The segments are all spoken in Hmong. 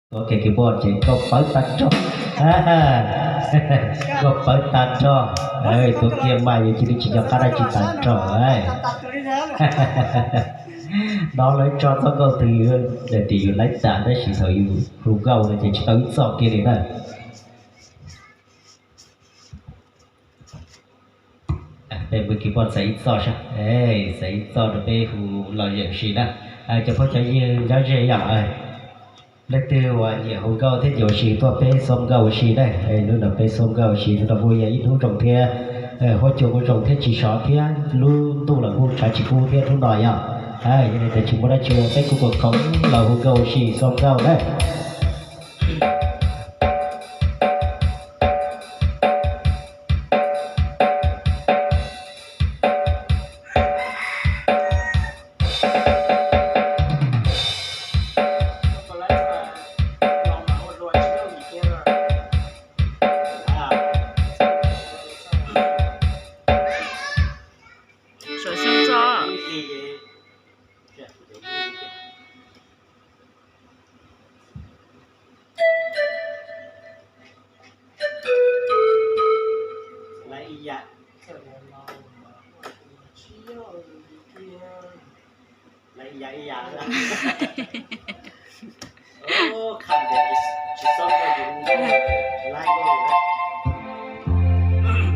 Tuav kiag keyboard ces nkauj pawv tag nrho. Nkauj pawv tag nrho. Tuav kiag mas yus cia li tsis nco qab dab tsi tag nrho. Hnov lawv tso txoj nkauj twg, tias yus laib tas tab sis thaum yus hu nkauj no ces tsis tau ib txoj kiag li na. Peb mus keyboard txais ib txoj saib, txais ib txoj rau peb hu los yeem si na. Cov phooj cov ywg nyob ze yom, leej twg uas nyiam hu nkauj thiab nyiam ua si tuaj peb xoob nkauj ua si na. Hnub no peb xoob nkauj ua si, hnub no kuj yog ib hnub zoo thiab, huab cua kuj zoo thiab tsis sov thiab lub ntuj los kuj tshav tsis kub thiab hnub no yom. Yog li ntawd tsis muaj dab tsi ua peb kuj puas khoom los hu nkauj ua si xoob nkauj na.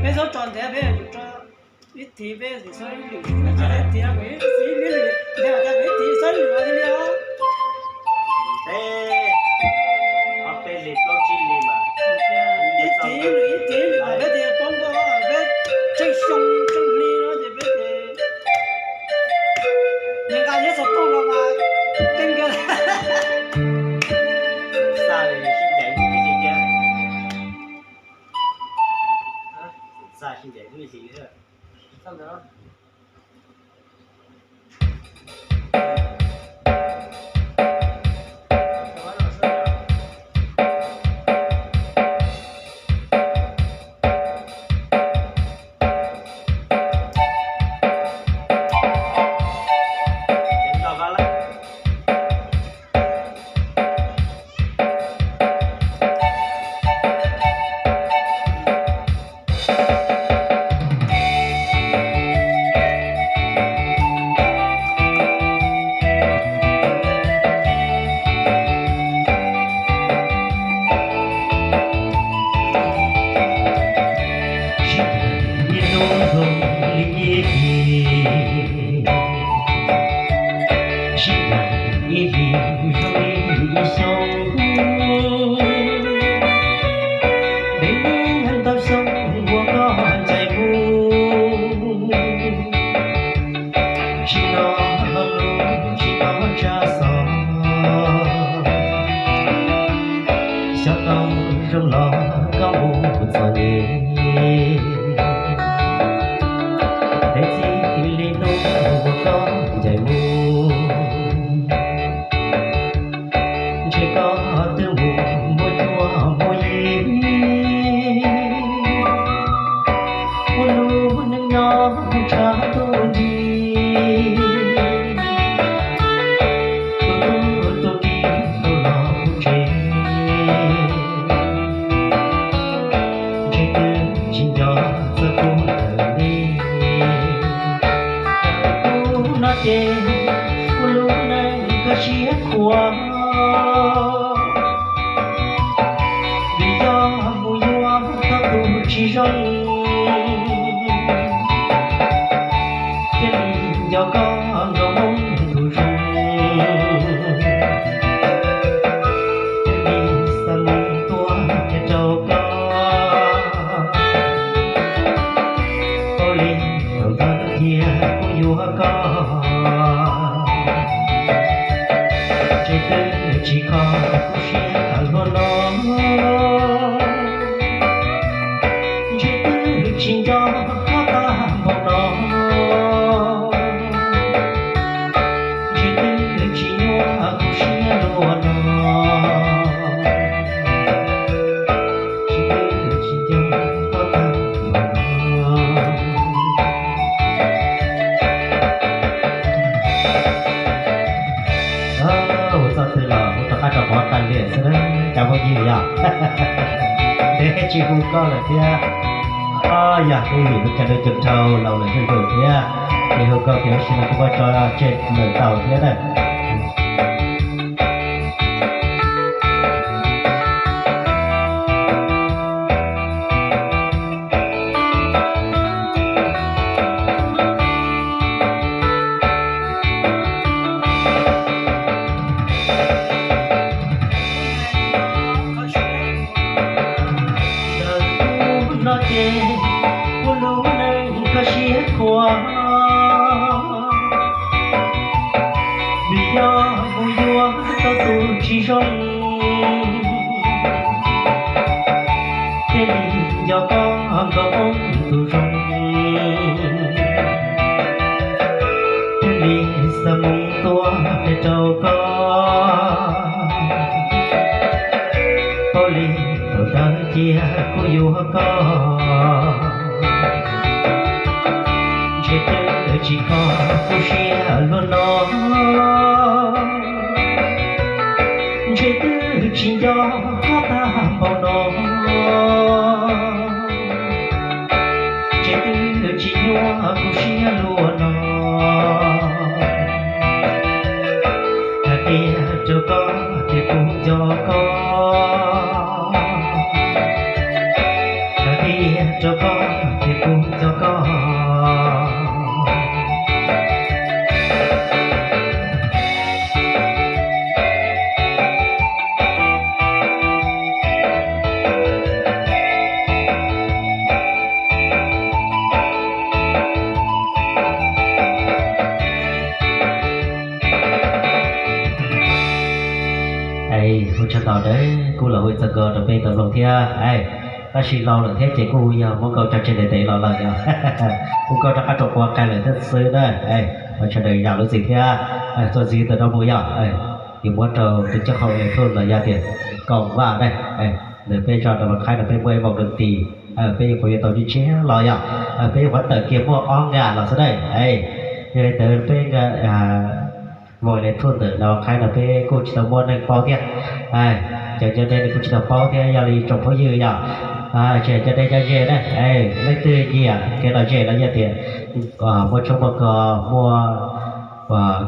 Peb txhob tso ntev, peb yuav tsum tso ib tiv, peb txhob ib lwm ib tiv, ib lwm ntev tas ib tiv txhob ib lwm li os. Ib tiv ib lwm ib tiv ib lwm mas peb tias poob nkauj peb tsheej xyoo tsheej hli no ces peb tias nws nqa nyob xov tooj los mas teej nkawd. Xav li sib ncaim hnub ib hlis thiab. Xav sib ncaim hnub ib hlis thiab. Sib ncaim ib hnub zoo li ib hlis, sib ncaim ib hlis zoo li ib xyoo. Peb hnub ntau xyoo uas koj ncaim mus, tsis hnov lus tsis hnov tsab xov. Xyov tau zoo los koj mus txom nyem, peb txij li hnub uas koj ncaim mus, ntshe koj twb mus muaj cuab muaj yig, ua lub neej nyob tshav ntuj nti. Tus tub tus ki tau los kuv tsev, ntshe twb tsis nco Cov phooj ywg yog ntev tsis hu koj lawm thiab. Yog twb vim lub caij lub nyoog dhau los lawm zuj zus thiab, ces hu koj ces lub sij hawm no kuv muab tso tseg lawm tau thiab na. Ntawm kuv no ces kuv lub neej kho siab khuav, vim yog kuv yuav tau tus tsis zoo, thiaj li nco koj nkaus mus tus zoo, thiaj li xa moo tuaj qhia rau koj, paub li thaum ntawd cia kuv yuav koj. Ntshe twb tsis kho kuv siab luaj no, ntshe twb tsis nco koj tag npaum no, ntshe twb tsis nyuaj kuv siab luaj no. Hais tias rau koj tias kuv nco koj, hais tias rau koj tias kuv nco koj. Ua tsaug ntau nawb, kuj los hu txog nkaus rau peb tau mloog thiab. Tab sis laus lawm thiab ces kuj yog muab nkauj tso tseg ntev ntev los lawm yog kuj nkauj rov qab rau quav qai lawm thiab xwb na. Ua tsaug ntau yam lub txim thiab. Txuas ntxiv ntawm no mus yog yuav muab rau tus coj qhov electronic los yog tias koom vaj na. Ntawm peb zos Nram Vaj Qhaib no peb muaj ib voos dab tis, peb yuav qhuav yuav tau tsib tshiab los yog peb yuav qhuav tawm kiag muaj ob nga los xwb na. Yog li ntawd peb voos electronic ntawm Nram Vaj Qhaib no peb kuj tsis tau muaj neeg paub thiab. Cov cov dej nws kuj tsis tau paub thiab, yog li tsoom phooj ywg yog tsis cov dej cov ze na, leej twg nyiam kev lom zem los yog tias muaj tshoob muaj kos muaj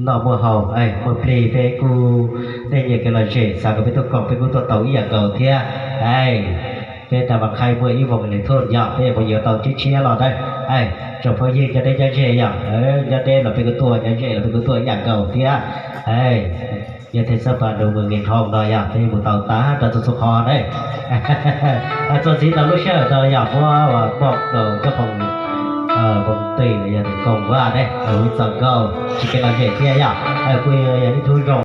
noj muaj haus muaj plig, peb kuj, nej nyiam kev lom zem xav kom peb tuaj koom peb kuj tuaj tau ib yam nkaus thiab. Peb Nram Vaj Qhaib muaj ib voos electronic yog peb yuav qhuav yuav tau tsib tshiab los na. Tsoom phooj ywg cov dej cov ze yog nyob deb los peb kuj tuaj, nyob ze los peb kuj tuaj ib yam nkaus thiab. Yog tias xab pas nus mus nqis dhau no yog peb mus tau tag rau txhua txhua qhov na. Txuas ntxiv ntawm lub sij hawm no yog muab pom rau cov phooj, phooj ywg los yog tias koom vaj ne, hu txog nkaus tsis kev lom zem thiab yog kuj yog ib tug zoo